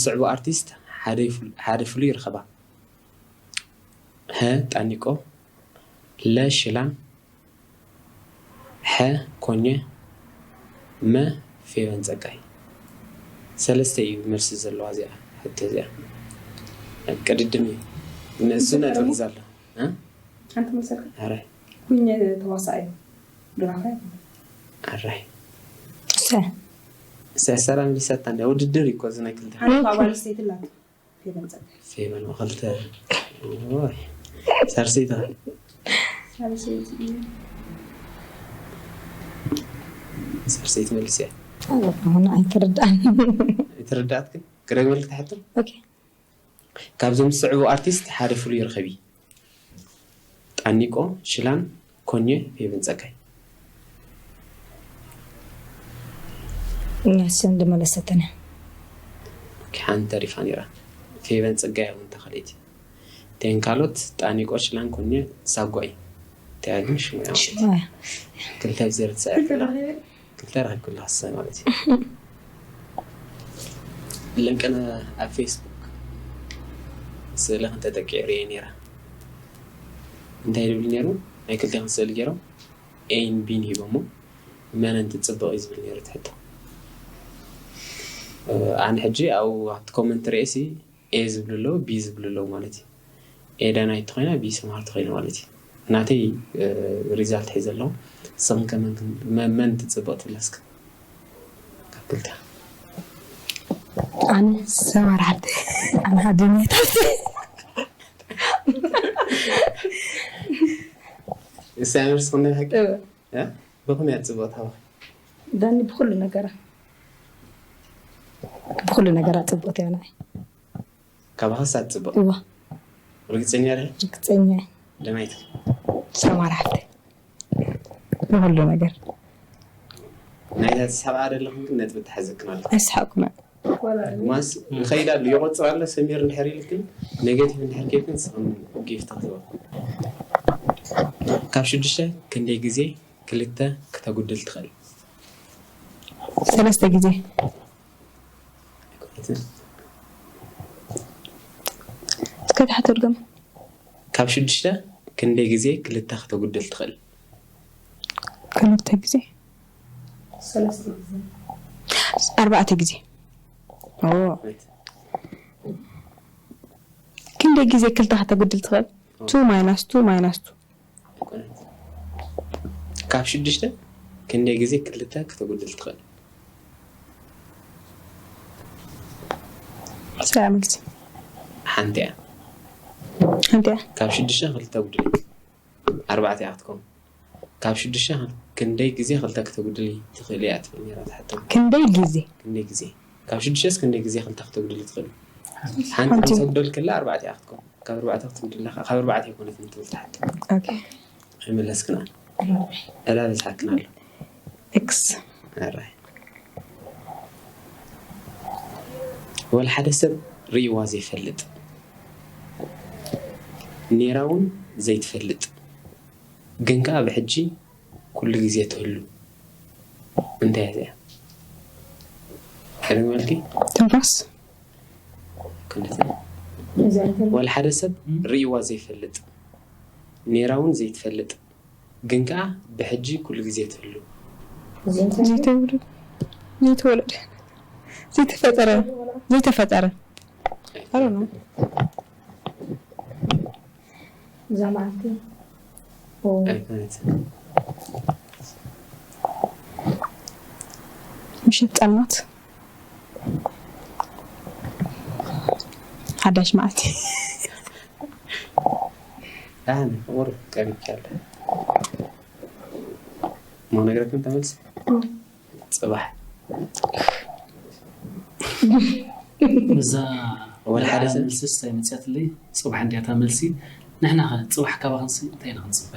ዝስዕቡ ኣርቲስት ሓደ ይፍል-፣ ሓደ ፍሉይ ይርከባ። ሀ ጣኒቆ፣ ለ ሽላን፣ ሐ ኮኘ፣ መ ፌቨን ጸጋይ። ሰለስተ እዩ መልሲ ዘለዋ እዚኣ ሕቶ እዚኣ። ቅድድም እዩ። ንሱ ነጥቢ ሒዛ ኣሎ። እ? ሓንቲ መሰልካ? ኣረ። ኩኘ ተዋሳኣይ እዩ። ድራፋይ። ኣረ። ሰ። ሰ-፣ ሰላም ሊሳታ እንደ ውድድር እዩ እኮ እዚ ናይ ክልተ። ሓንቲ ጓል ኣንስተይቲ ኣላቶ። ፌቨን ጸጋይ። ፌቨን ብኽልተ። ኦይ። ሳልሰይቲ። ሳልሰይቲ። ሳልሰይቲ መልስ እያ። ኣሁን ኣይተረዳእን። ኣይተረዳእትክን? ክደግመልክ ትሓቶ? ኦኬ። ካብዞም ዝስዕቡ ኣርቲስት ሓደ ፍሉይ ርኸቢ። ጣኒቆ፣ ሽላን፣ ኮኘ፣ ፌቨን ጸጋይ። እኛ ስም ዝመለሰተነ። ሓንቲ ተሪፋ ነይራ። ፌቨን ጸጋይ እውን ተኸለይቲ። እተን ካልኦት ጣኒቆ፣ ሽላን፣ ኮኘ፣ ሳጓ እዩ። እንታይ ግን ሽሙ ያው ሽሙ። ክልተ ብ ዜሮ ተሳዒርኩላ። ክልተ ረኺብኩላ ክስተ ማለት እዩ። ለንቀነ ኣብ ፌስቡክ ስእልኽን ተጠቂዑ ርእየ ነይረ። እንታይ ዝብል ነይሩ? ናይ ክልቴኽን ስእሊ ገይሮም ኤን ቢን ሂቦሞ። መነን ትጽብቕ እዩ ዝብል ነይሩ እቲ ሕቶ። ኣነ ሕጂ ኣብኡ ኣብቲ ኮመንት ርእየሲ ኤ ዝብሉ ኣለዉ፣ ቢ ዝብሉ ኣለዉ ማለት እዩ። ኤ ዳናይት ተኾይና፣ ቢ ሰምሃር ተኾይና ማለት እዩ። ናተይ፣ እ፣ ሪዛልት ሒዘ ኣለኹ። ንስኽን ከ መን ክን-፣ መ-፣ መን ትጽብቕ ትብላ እስከ? ካብ ክልተ። ኣነ ሰማር ሓብተይ፣ ኣነ ሃደሜታት። እሳ መልስ ኾነ ሓቂ? እወ። እ? ብኸመይ እያ ትጽብቕ ታባኺ? ዳኒ ብኹሉ ነገራ፣ ብኹሉ ነገራ ጽብቕቲ እያ ንዓይ። ካባኻስ እያ ትጽብቕ? እወ። ርግጸኛ ዲኺ? ርግጸኛ እየ። ደማይት? ሰማር ሓብተይ። ብኹሉ ነገር። ናይዛ ትስሕቓ ዘለኽን ግን ነጥቢ ትሓዘክን ኣላ። ኣይስሓቕኩን። ማስ ይኸይድ ኣሎ፣ ይቖጽር ኣሎ፣ ሰሚር እንድሕር ኢልክን፣ ኔጌቲቭ እንድሕር ኬድክን፣ ንስኽን ጊፍት ክትበ። ካብ ሽዱሽተ ክንደይ ግዜ ክልተ ክተጉድል ትኽእል? ሰለስተ ግዜ። እስከ ትሓቶ ድገም። ካብ ሽዱሽተ ክንደይ ግዜ ክልተ ክተጉድል ትኽእል? ክልተ ግዜ። ሰለስተ ግዜ። ኣርባዕተ ግዜ። ኦ። ክንደይ ግዜ ክልተ ከተጉድል ትኽእል? ቱ ማይናስ ቱ ማይናስ ቱ። ካብ ሽዱሽተ ክንደይ ግዜ ክልተ ክተጉድል ትኽእል? ሰላም ግዜ። ሓንቲ እያ። ሓንቲ እያ። ካብ ሽዱሽተ ክልተ ጉድል ኣርባዕተ እያ ክትከውን። ካብ ሽዱሽተ ክንደይ ግዜ ክልተ ክተጉድሊ ትኽእሊ እያ ትብል ነይራ ትሓቶ። ክንደይ ግዜ? ክንደይ ግዜ? ካብ ሽዱሽተስ ክንደይ ግዜ ክልተ ክተጉድሊ ትኽእሊ? ሓንቲ ሓንቲ። ክተጉደል ከላ ኣርባዕተ እያ ክትከውን። ካብ ኣርባዕተ ክትጉድል ኣለኻ። ካብ ኣርባዕተ ኣይኮነትን ትብል ትሓቶ። ኦኬ። ኣይመለስክን ኣነ። ዕላ በዝሓክን ኣሎ። ኤክስ። ኣራይ። ወላ ሓደ ሰብ ርእይዋ ዘይፈልጥ፣ ኔራ እውን ዘይትፈልጥ፣ ግን ከኣ ብሕጂ ኩሉ ግዜ ትህሉ እንታይ እያ እዚኣ? ከደግመልኪ? ትንፋስ። ክንደቲ? ወላ ሓደ ሰብ ርእይዋ ዘይፈልጥ፣ ኔራ እውን ዘይትፈልጥ፣ ግን ከኣ ብሕጂ ኩሉ ግዜ ትህሉ። ዘይተወለደ፣ ዘይተወለደ፣ ዘይተፈጠረ፣ ዘይተፈጠረ። I don't know። እዛ መዓልቲ። ኦ። ኣይኮነትን። ምሸት ጸልማት። ሓዳሽ መዓልቲ። ኣነ ቁሩብ ቀሪብካለ። እሞ ነግረክን ተመልሲ? እም። ጽባሕ። እዛ ወላ ሓደ ወላ ሰብ? መልስስ እንታይ መጽያትለይ? ጽባሕ እንድያ እታ መልሲ። ንሕና ኸ ጽባሕ ካባኽንሲ እንታይ ኢና ክንጽበ?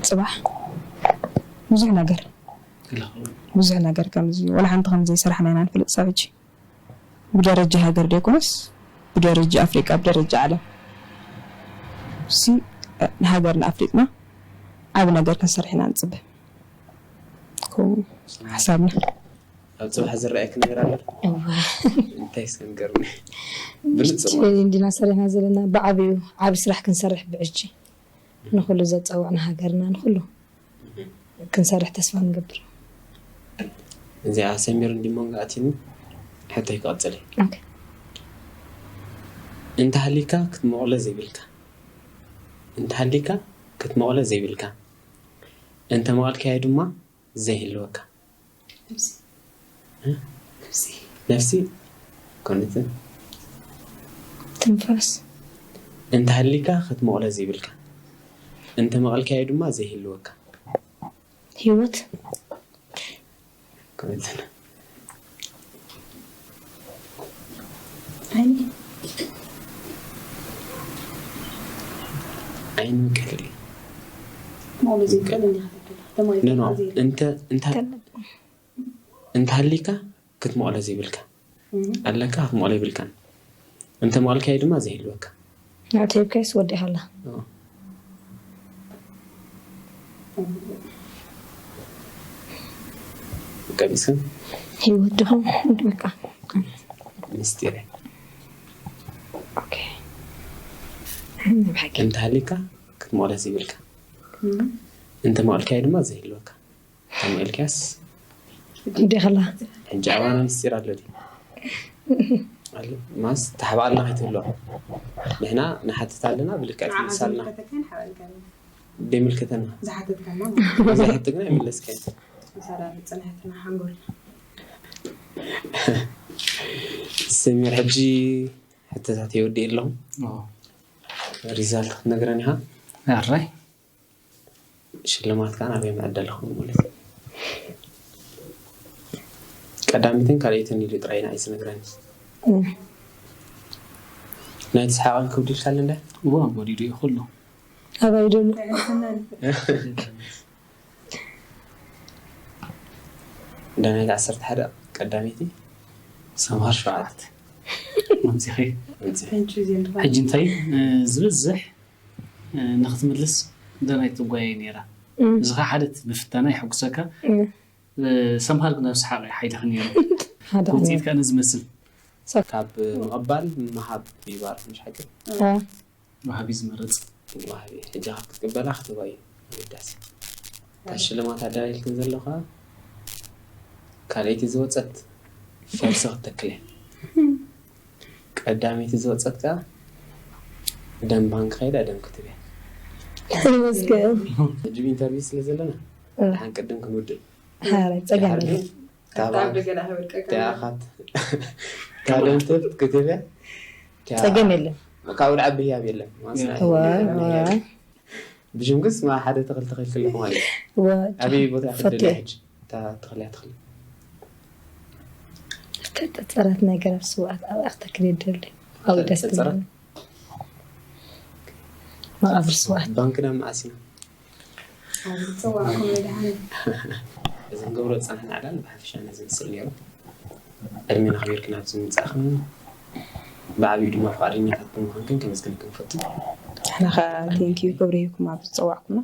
ጽባሕ ብዙሕ ነገር፣ ኢልኻ። ብዙሕ ነገር ከምዚ፣ ወላ ሓንቲ ከምዚ ሰራሕና ኢና ንፈልጥ ሳብ ሕጂ። ብደረጃ ሃገር ደይኮነስ፣ ብደረጃ ኣፍሪቃ፣ ብደረጃ ዓለም። እሲ ንሃገርና ኣፍሊጥና ዓቢ ነገር ክንሰርሕ ኢና ንጽበ። ከምኡ ሓሳብና። ኣብ ጽባሕ ዝረኣየክ ነገር ኣሎ? እዋ እንታይ እስከ ንገርኒ? ብንጹር ብርጭ እንዲና ሰሪሕና ዘለና ብዓብዩ ዓብ ስራሕ ክንሰርሕ ብዕጂ ንኩሉ ዘፀውዕና ሃገርና ንኩሉ ክንሰርሕ ተስፋ ንገብር። እዚኣ ሰሚር እንዲሞንጋ ኣቲኒ ሕቶይ ክቐጽል እዩ። ኦኬ። እንተሃሊካ ክትመቕሎ ዘይብልካ እንተሃሊካ ክትመቕሎ ዘይብልካ እንተመቐልካዮ ድማ ዘይህልወካ ነብሲ ነብሲ ነፍሲ ኮነትን ትንፋስ እንተሃሊካ ክትመቕሎ ዘይብልካ እንተመቐልካዮ ድማ ዘይህልወካ ህይወት ኮነትን ዓይኒ ዓይኒ ቀልዲ መቕሎ ዘይብሉ እንዲኻ ተብላ ተማይ ኖ ኖ እንተ እንተ እንተሃሊካ ክትመቕሎ ዘይብልካ ኣለካ ክትመቕሎ ይብልካን እንተመቐልካዮ ድማ ዘይህልወካ ንዕተይብካይስ ወዲእካላ ቀሚስክን ህይወት ድኹም በቃ ምስጢር ኦኬ ብሓቂ እንተሃሊካ ክትመቕሎ ዘይብልካ እንተመቐልካዮ ድማ ዘይህልወካ ተመቐልካስ ወዲእካላ ሕጂ ኣባና ምስጢር ኣሎ ድዩ ኣሎ ማስ ተሓባኣልና ከይትህልዋ ንሕና ንሓትት ኣለና ብልክዕ ትምልሳልና ደይምልከተና ዝሓተትካና ዘይሓትግና ይምለስካ ምሳላ ፅንሕትና ሓንጎል ሰሚር ሕጂ ሕቶታት የወዲእ ኣለኹ ሪዛልት ክትነግረን ኢኻ ኣራይ ሽልማት ከዓ ናበይ ምዕደልኹም ማለት እዩ ቀዳሚትን ካልኣይትን ኢሉ ጥራይ ንዓይ ዝነግረኒ ናይ ተስሓቐን ክብድ ኢልካለ እንዳ እዋ ወዲዱ እዩ ኩሉ ኣባይ ደሎ ዳናይት ዓሰርተ ሓደ ቀዳመይቲ ሰምሃር ሸውዓተ መምፂኺ ሕጂ እንታይ ዝበዝሕ ንክትምልስ ዳናይት ትጓየ ነይራ እዚ ከዓ ሓደ ምፍታና ይሕጉሰካ ሰምሃር ናብ ሰሓቕ ሓይልኺ ነይሩ ውፅኢት ከዓ ነዚ መስል ካብ ምቕባል ምሃብ ይባርክ ምሽ ሓቂ ወሃቢ ዝመርፅ ወሃቢ ሕጂ ካብ ክትቅበላ ክትህባ እዩ ኣገዳሲ እታ ሽልማት ኣዳሊልክን ዘለኻ ካልኣይቲ ዝወፀት ፈልሲ ክትተክል እያ ቀዳመይቲ ዝወፀት ከዓ ደም ባንክ ከይዳ ደም ክትብ እያ ይመስገን ሕጂ ኢንተርቪው ስለ ዘለና ሓን ቅድም ክንውድእ ሓራይ ፀገም የለን ታለንትድ ክትብ እያ ፀገም የለን ካብኡ ዓቢ ህያብ የለን ዋ ዋ ብሽም ግን ስማ ሓደ ተኽሊ ተኽልክልኩ ማለት እዩ ዋ ኣበይ ቦታ ፈትየ። ክትደልያ ሕጂ እታ ተኽልያ ተኽሊ ተፀራት ነገር ኣብ ስውኣት ኣብ ኣኽተክል የደሊ ኣብ ደስ ተፀራት ትብል መቃብር ስውኣት ባንክና መዓስ ኢና ኣብ ዝፀዋዕኩም መድሃኒ እዚ ንገብሮ ዝፀናሕና ዕላል ብሓፈሻ ነዚ ምስል ነይሩ ዕድሜና ኣኽቢርክን ኣብዚ ምምፃእኽን ብዓብዩ ድማ ፍቓደኛታት ብምዃንክን ከመስግነክን ንፈቱ ንሕና ከዓ ቴንኪዩ ክብሪ ሂብኩም ኣብ ዝፀዋዕኩምና